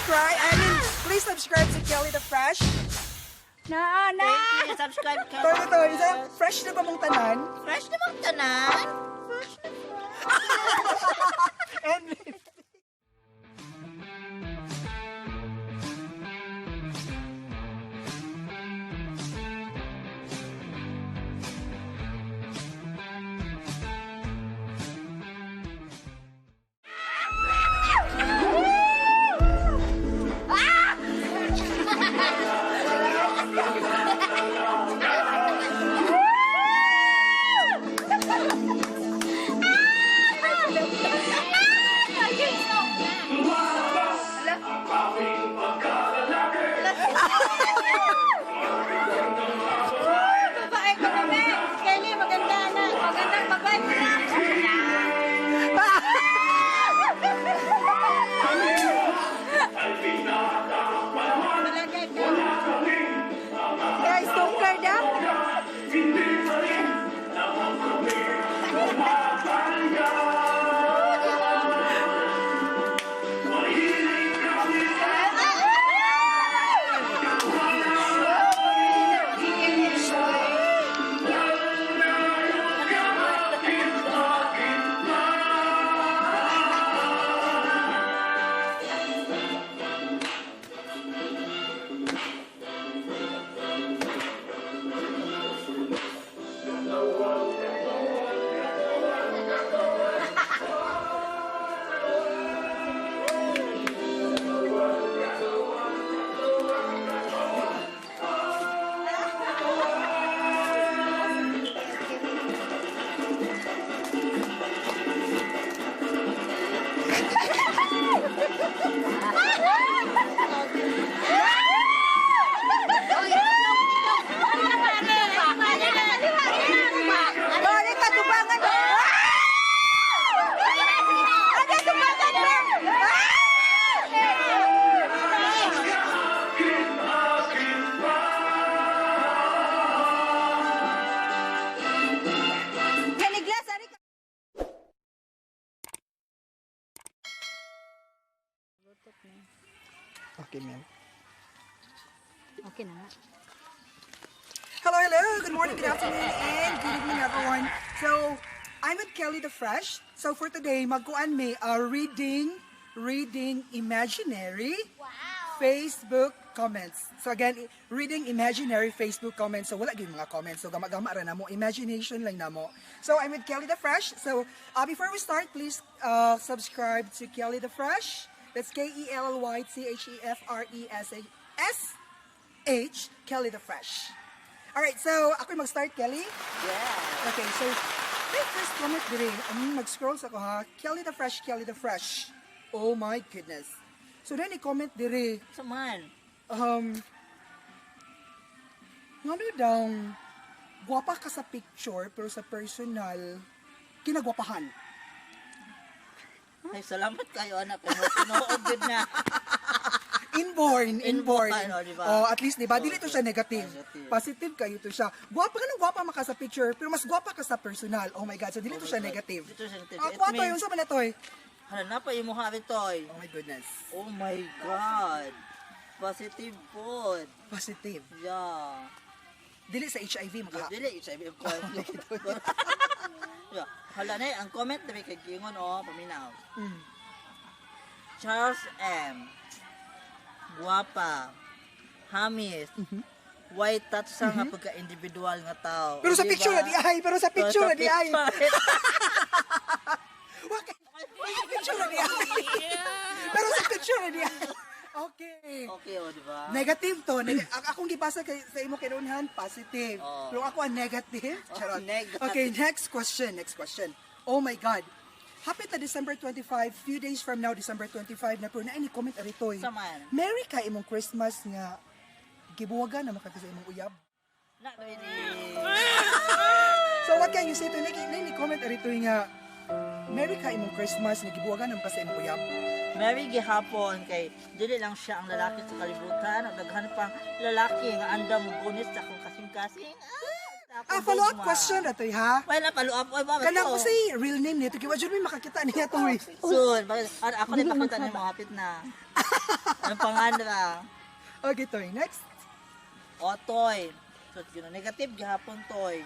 Subscribe. I mean, please subscribe to Kelly the Fresh. Na, na. Thank you. Subscribe ka. Ito, ito, isa, fresh na ba mong tanan? Fresh na bang tanan? Fresh na. And Babae ko kami. Kelly, maganda na. Magandang babae. Malagay ka. Guys, don't cry na. Balik ka, tubangan ba? Ano, tubangan ba? Kaniglas, ari ka. Okay, ma'am. Okay na nga. Hello, hello. Good morning, good afternoon, and good evening, everyone. So, I'm with Kelly the Fresh. So, for today, magkuan may reading imaginary Facebook comments. So, again, reading imaginary Facebook comments. So, wala gyud mga comments. So, gama-gama ra namo. Imagination lang namo. So, I'm with Kelly the Fresh. So, before we start, please subscribe to Kelly the Fresh. That's Kellythefresh, Kelly the Fresh. Alright, so ako yung mag-start, Kelly. Yeah. Okay, so my first comment dire, mag-scroll sa ko ha. Kelly the Fresh, Kelly the Fresh. Oh my goodness. So then i-comment dire, Saman. Ngano daw, gwapa ka sa picture pero sa personal, kinagwapahan. Ay, salamat kayo, anak. Pero tinuod yun na. Inborn, inborn. Inborn, oh, di ba? Oh, at least, di ba? Dili to siya negative. Positive. Positive kayo to siya. Gwapa ka nang gwapa maka sa picture, pero mas gwapa ka sa personal. Oh my God, so dili to siya negative. Dili to siya negative. Ah, It kwato means- yun sa man na to eh. Hala na pa imo ha toy. Oh my goodness. Oh my God. Positive pod. Positive. Yeah. Dili sa HIV maka. Dili HIV of course. Yeah. Hala na eh, ang comment na may kagingon oh, paminaw. Charles M. Guwapa. Hamis. White touch sa nga pagka-individual nga tao. Pero sa Di ba? picture na di ay, pero sa picture na di ay. picture. Wag sa picture na di ay. Pero sa picture na di ay. Okay. Okay, oh, di ba? Negative to. Akong gibasa kay sa imo kinunhan, positive. Oo. Pero ako ang negative. Oh, Charot. negative. Okay, next question. Next question. Oh my God. Happy ta December 25, few days from now, December 25 na pero na ini comment aritoy. Saman. Merry ka imong Christmas nga gibuwagan na makaka sa imong uyab. Not really. So what can you say to Nikki? Ni comment aritoy nga Merry ka imong Christmas nga gibuwagan na maka sa imong uyab. Mary gihapon kay dili lang siya ang lalaki sa kalibutan ug daghan pang lalaki nga andam gunit sa akong kasing-kasing. Ah, sa akong Ah, follow-up gugma. question na toy ha. Wala follow up oy ba? Kanang ko say real name nito kay wa jud may makakita niya to eh. Soon, ako na pakita ni mga hapit na. Anong panganra? Okay, Toy. Next. O, Toy. So, yun, negative gihapon, Toy.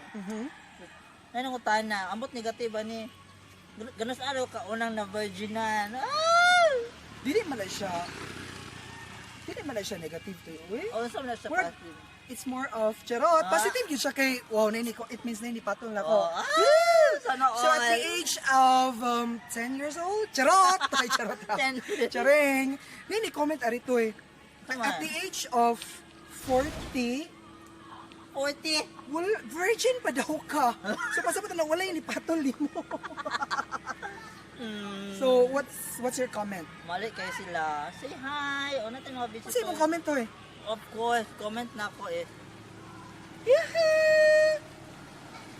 Nanungutan na, ambot negative ani. Ganun sa araw ka unang na virginan. Ah! Dili man na siya. Dili man na siya negative, Toy. Uy. O, sa na siya positive. It's more of charot. Ah. Positive yun siya kay, wow, nini ko, it means na patol na ko. Oh, ah, sana So at the all. age of 10 years old, charot! Ay, charot lang. 10. Charing! Nini, comment arito eh. Tama. At the age of 40, 40. wala, virgin pa daw ka. So pasabot na wala yung ipatol mo. So what's your comment? Mali kayo sila. Say hi. O, natin mga Kasi visitors. mong comment to eh. Of course, comment na ako eh. Yahoo!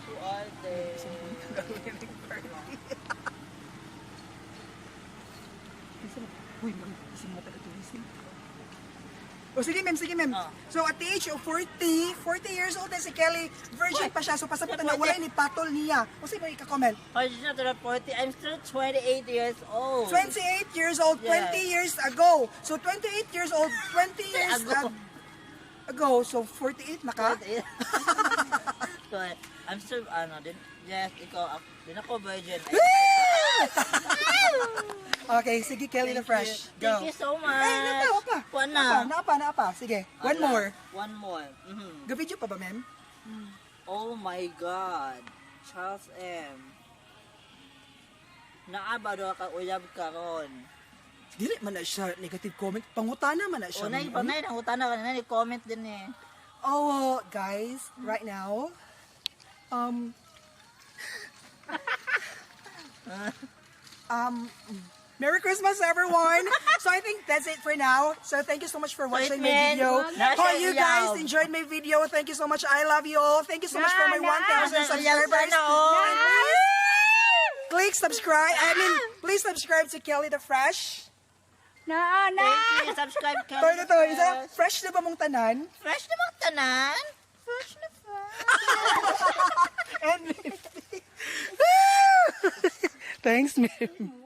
Who are they? Uy, ma'am, isang mga taga-tourism. O sige ma'am, sige ma'am. Ah. So at the age of 40, 40 years old na si Kelly, virgin pa siya. So pasabot na wala ni patol niya. O sige mo ika-comment. Virgin na to 40. I'm still 28 years old. 28 years old, 20 Yes. years ago. So 28 years old, 20 years Ago. ago. So 48 na ka? 28. So, I'm still, ano, din, yes, ikaw, ako, din ako virgin. Okay, sige Kelly the Thank Fresh. you. Go. Thank you so much. Ay, napa, pa. Kuha na. Napa, napa, napa. Sige, one Ala, more. One more. Ga-video pa ba, ma'am? Oh my God. Charles M. Naa ba daw ka uyab karon? Dili man na siya negative comment. Pangutana man na siya. Unay ma'am. pa na nangutana ka na comment din eh. Oh, guys, right now, Merry Christmas, everyone! So I think that's it for now. So thank you so much for watching my man. video. Nasa Hope you guys uyab. enjoyed my video. Thank you so much. I love you all. Thank you so much for my Na, na. 1,000 Nasa uyab subscribers. sana all. And please click subscribe. I mean, please subscribe to Kelly the Fresh. Na, na. Thank you. Subscribe ka. Toy na toy. Isa, fresh na ba mong tanan? Fresh na bang tanan? Fresh na fresh. And thanks, ma'am.